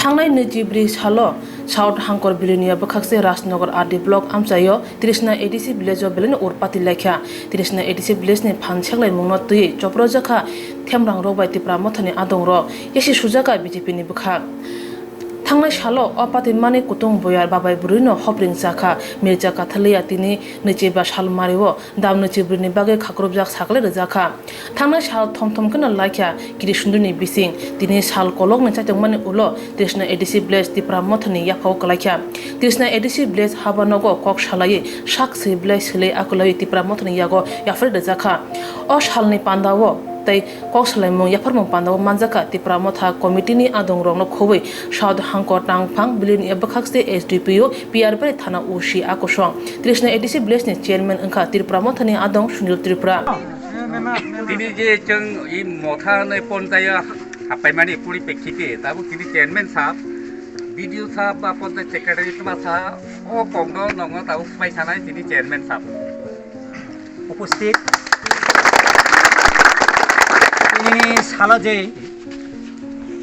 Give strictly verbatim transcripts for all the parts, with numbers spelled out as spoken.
Thangnai nwichibrwi salo South Hangkor Bilonia bwkhakse Rajnagar R D block amchaio Trishna A D C village o belai no urpati laikha. Trishna A D C village ni phan seklaimungno twiwi chopro jakha themrang rok bai Tipra Mothani adong rok yasi sujaka B J P ni bwkhak. Thangnai salo o patimani kutung boyar babai bwrwi no hopring chakha Mirza Kathalia tini nwichiba sal mario dam nwichibrwi ni bagwi khakrupjak sakle rwjakha. Thangnai sal thom thom kheno laikha kiri sunduni bising. Tini sal kolokni chaitokmani ulo Trishna A D C village Tipra Mothani yaphao kwlaikha. Trishna A D C village haba nogo kok salaiwi sak swi belai swlai akwlaiwi Tipra Mothani yago yapharwi rwjakha. O salni pandao tei kok salaimung yapharmung pandao manjakha Tipra Motha committee ni adong rokno khobwi South Hangkor Tangphang Bilonia bwkhakse S D P O P R bari thana O C a kosong Trishna A D C village ni chairman wngkha Tipra Mothani adong Sunil Tripura. Tini je chwng i motha nai ponchaya hapaimani poripekkite tabuk tini chairman sab, B D O sab ba ponchayat secretary tma sa o kokno nongo tabuk phai sanai tini chairman sab. Upasthit. Tini salo je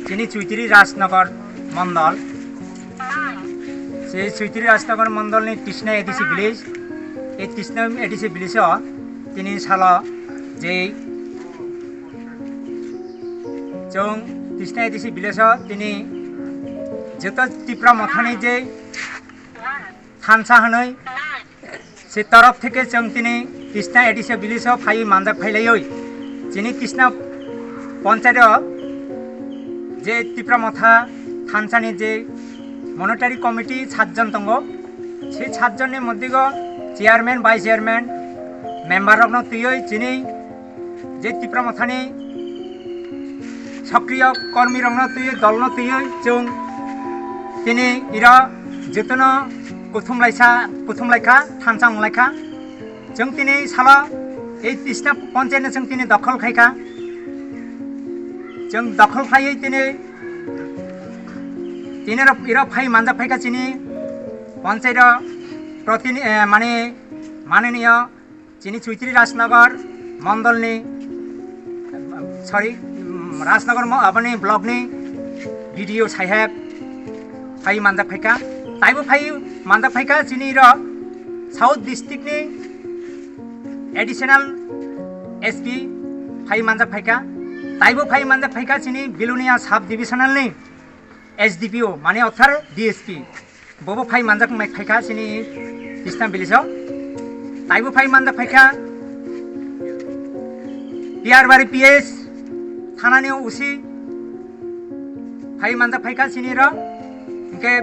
chini Chuitiri Rajnagar Mondol, se Chuitiri Rajnagar Mondol ni Tisna A D C village, ei Tisna A D C village o tini salo je chwng Tisna A D C village o tini joto Tipra Mothani je thansa hwnwi se torof theke chwng tini Tisna A D C village o phaiwi manjak phailaiwi chini Tisna ponchayat o je Tipra Motha thansani je monetary committee satjon tongo, se satjonni moddhego chairman, vice chairman, member rokno twiwi chini je Tipra Mothani sokriyo kormi rokno twiwi, dolno twiwi chwng tini iro jotono kuthum laisa, kuthum laikha, thansa wng laikha. Chwng tini salo ei Tisna ponchayatno chwng tini dokhol khaikha. Chwng dokhol khaiwi tini, tini ro-, iro phai manjak phaikha chini ponchayat o protini-, eh, mane, mananiyo chini Chuitiri Rajnagar Mondolni, sorry, mm, Rajnagar mo-, aboni blockni B D O saheb phai manjak phaikha. Taibo phai manjak phaikha chini ro South District ni Additional S P phai manjak phaikha. Taibo phai manjak phaikha chini Bilonia Sub Divisional ni S D P O, mane orthat D S P. Bobo phai manjak mai phaikha chini Tisna village o. Taibo phai manjak phaikha P R Bari P S thanani O C phai manjak phaikha chini ro. Hingke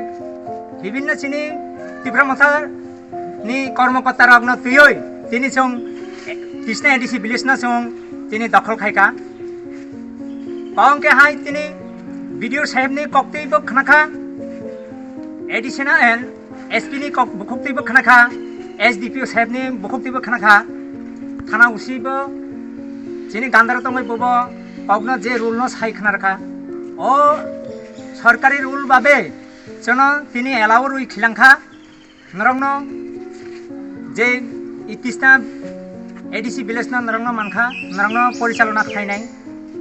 bibinno chini Tipra Motha ni kormokorta rokno twiwi tini chwng Tisna A D C village no chwng tini dokhol khaikha. Pawang khe hai tini B D O saheb ni koktwi bo khnakha, additional S P ni kok bukhuk twi bo khnakha, S D P O saheb ni bukhuk twi bo khnakha, thana O C bo chini gandaro tongwi bobo kokno je rule no sai khna rwkha. O sorkari rule babe chwngno tini allow rwi khilangkha. Norokno je i Tisna A D C village no norokno mankha, norokno porichalona khlainai.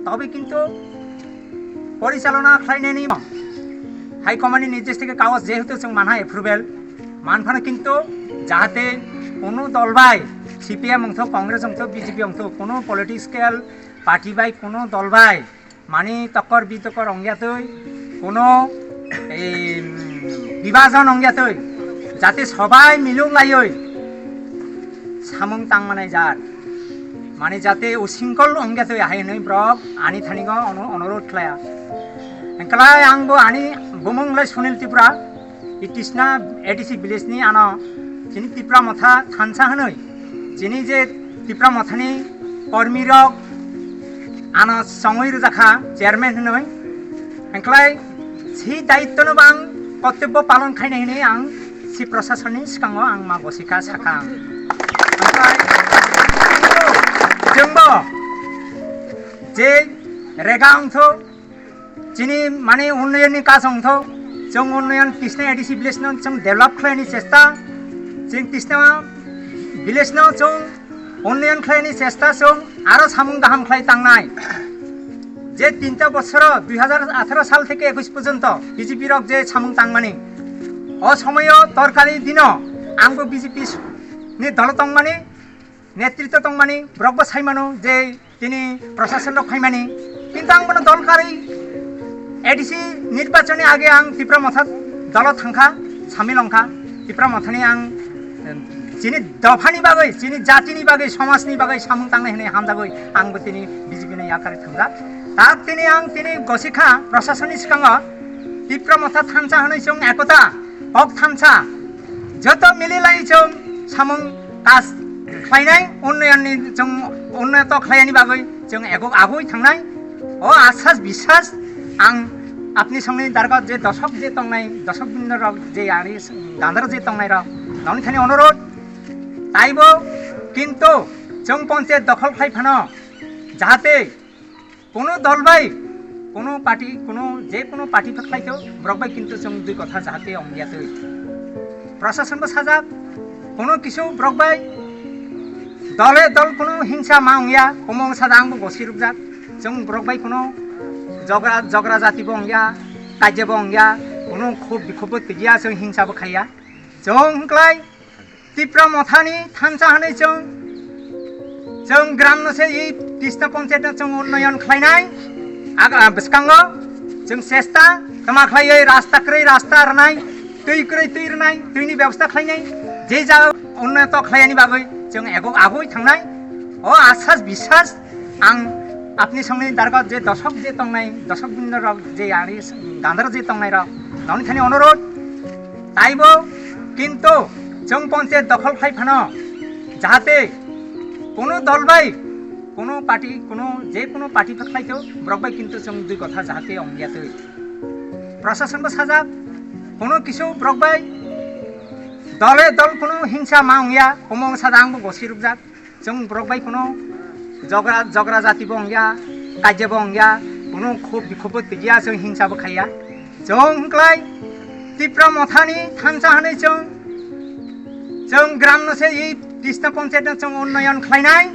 Tobe kintu porichalona khlainani High Command ni nirdesh theke kagoj jehetu chwng manha approval, manphano kintu jahate kono dol bai, C P M wngthok, Congress wngthok, B J P wngthok, kono political party bai kono dol bai mani tokor bitokor ongya twi, kono, ei, bibajon ongya twi, jate sobai milung laiwi samung tang manai jar. Mani jate usingkol ongya twi hai hwnwi borok ani thani go ono-, onurodh khlaiya. Hwnkhe lai ang bo ani bumung lai Sunil Tripura. I Tisna A D C village ni ano chini Tipra Motha thansa hwnwi, chini je Tipra Motha ni kormi rok ano songwi rwjakha chairman hwnwi, hwnkhlai si daitto no bo ang kortobbo palon khainai hwnwi ang si prasasoni swkango ang ma gosikha sakha ang. Hwnkhlai chwngbo je rega wngthu, chini mane unnoyon ni kaj wngtho, chwng unnoyon Tisna A D C village no chwng develop khlaini chesta, chwng Tisna village no chwng unnoyon khlaini chesta, chwng aro samung kaham khlai tangnai. Je tinta bosoro dui hazar atharo sal theke ekush porjonto B J P rok je samung tangmani, o somoyo torkali dino angbo B J P ni dolo tongmani, netritwo tongmani, borokbo saimano je tini prosason rok phaimani, kintu ang bono dol karwi A D C nirbachoni age ang Tipra Motha dolo thangkha, samil wngkha. Tipra Mothani ang, em, chini dophani bagwi, chini jatini bagwi, somajni bagwi samung tangnai hwnwi hamjagwi angbo tini B J P ni yakarwi thangjak. Tak tini ang tini gosikha prosasonni swkango Tipra Motha thansa hwnwi chwng ekota, kok thansa, joto mililai chwng samung kaj khlainai, unnayonni chwng unnoto khlaiyani bagwi chwng ego agoi thangnai. O asas bisas ang apni songni dargo je dosok je tongnai, dosok bindorok je yani gandaro je tongnai rok, noni thani onurodh. Taibo kintu chwng ponchayat dokhol khlai phano jahate kono dol bai, kono party, kono je kono party phaklai kho, borok bai kintu chwng dui kotha jahate ongya twi. Prosasonbo sajak, kono kisu borok bai dole dol kono hingsa ma ongya, omo wngsa da angbo gosi rwkjak. Chwng borok bai kono jogra, jogra jatibo ongya, kaijiabo ongya, kono khub bikhubbo twiya, chwng hingsabo khaiya. Chwng hwnkhlai Tipra Mothani thansa hwnwi chwng, chwng gram no se i Tisna Ponchayat no chwng unnoyon khlainai. Ag-, ah, bwskango chwng chesta tama khlaiwi rasta kwrwi rasta rwnai, twi kwrwi twi rwnai, twini bebosta khlainai. Je jaga unnoto khlaiyani bagwi chwng ego agoi thangnai. O asas bisas ang apni songni dargo je dosok je tongnai, dosok bindorok je yani gandaro je tongnai rok, noni thani onurodh. Taibo kintu chwng ponchayat dokhol khlai phano jahate kono dol bai, kono party, kono je kono party phaklai kho, borok bai kintu chwng dui kotha jahate ongya twi. Prosasonbo sajak, kono kisu borok bai dole dol kono hingsa ma ongya, omo wngsa da angbo gosi rwkjak. Chwng borok bai kono jogra, jogra jatibo wngya, kaijiabo wngya, kono khub bikhubbo twiya, chwng hingsabo khaiya. Chwng hwnkhlai Tipra Mothani thansa hwnwi chwng, chwng gram no se i Tisna Ponchayat no chwng unnoyon khlainai.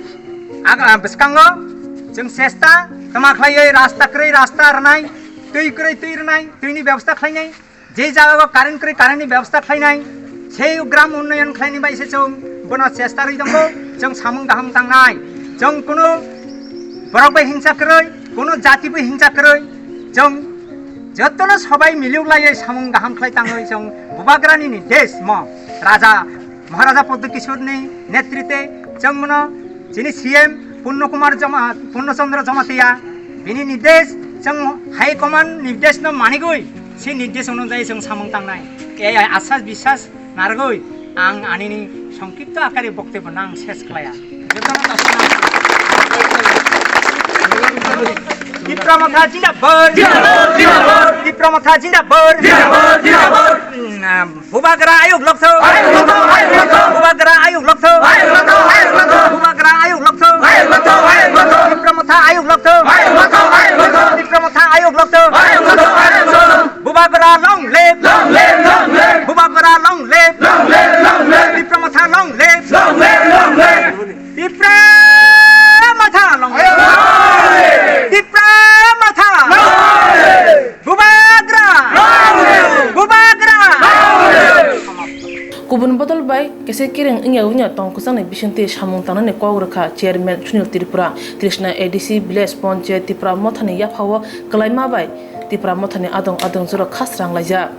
Ag-, ah, bwskango chwng chesta tama khlaiwi rasta kwrwi rasta rwnai, twi kwrwi twi rwnai, twini bebosta khlainai. Je jagao current kwrwi current ni bebosta khlainai, sei gram unnoyon khlaini bai se chwng bono chesta rwi tongo, chwng samung kaham tangnai. Chwng kunu borok bai hingsa kwrwi, kunu jati bai hingsa kwrwi, chwng jotono sobai miliuk laiwi samung kaham khlai tangwi chwng Bubagrani ni desh mo Raja Maharaja Padma Kishore ni netrite chwng bono chini C M Purno Kumar Joma-, Purno Chandra Jamatia bini nirdesh chwng High Command nirdesh no manigwi se nirdesh onujai chwng samung tangnai. E asas bisas nargwi ang anini songkipto akare boktobyo nang ses khlaiya. Jotono tasana. Tipra Motha jindabad! Jindabad! Jindabad! Tipra Motha jindabad! Jindabad! Jindabad! Bubagra ayuk lokthok. Ayuk lokthok, ayuk lokthok. Bubagra ayuk lokthok. Ayuk lokthok, ayuk lokthok. Bubagra ayuk lokthok. Ayuk lokthok, ayuk lokthok. Tipra Motha ayuk lokthok. Ayuk lokthok, ayuk lokthok. Tipra Motha ayuk lokthok. Ayuk lokthok, ayuk lokthok. Bubagra long live. Long live, long live. Bubagra long live. Long live, long live. Tipra Motha long live. Long live, long live. Tipra Motha long live. Long live. Tipra Motha long live. Bubagra! Bubagra! Kubun bodol bai kese kereng wngya wngya tong kwchangni bisingtwi samung tangnani kok rwkha Chairman Sunil Tripura, Trishna A D C Village Panchayat Tipra Mothani yaphao kwlaima bai Tipra Mothani adong adong jora khasrang laijak.